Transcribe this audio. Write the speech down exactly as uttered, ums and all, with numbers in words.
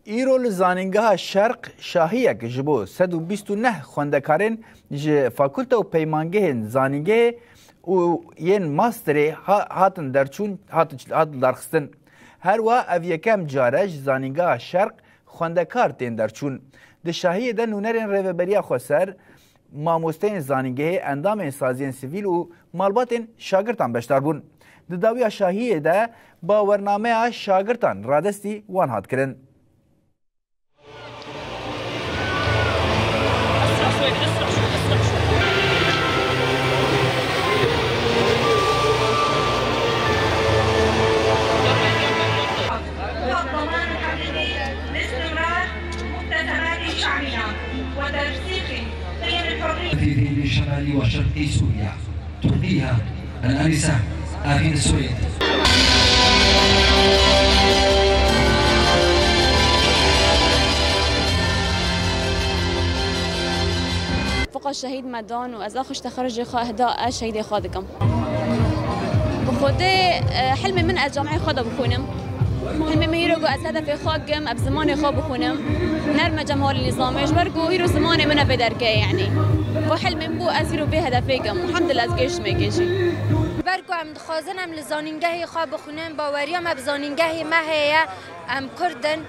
Îro li Zanîngeha Şerq şahiyek ji bo sed û bîst û neh xwendekarên ji fakulte û peymangehên zanîngehê û yên masterê ha-, hatin derçûn, hat, hat darxistin. Her wiha ev yekem car e ji Zanîngeha Şerq xwendekar tên derçûn. Di şahiyê de nûnerên Rêveberiya Xweser, mamosteyên zanîngehê, endamên saziyên sivîl û malbatên şagirtan beşdar bûn. Di dawiya şahiyê de bawernameya şagirtan radestî wan hat kirin. في ذيل شمالي وشرقي سوريا تقضيها الآنسة آفين السويد. Foqa şehîd me dan û ez a xwe ji texerrujê xwe heda ez şehîdê xwe dikim. Bi Xwedê, e, hilmê min ez camiyê xwe de bixwînim. Hilmê min hîro ku ez hedefê xwe kim, ez zimanê xwe bixwînim. Nerme cem halî nîzamê, ji ber ku hîro zimanê min e vê derkeyê, yanî. Ku hilmê min bû ez hîro vê hedefê kim. Elhamdulillah ez gêştime kê jî. Ber ku em dixwazin em li zanîngehê xwe bixwînin, baweriya me bi zanîngehê me heye, em Kurd in.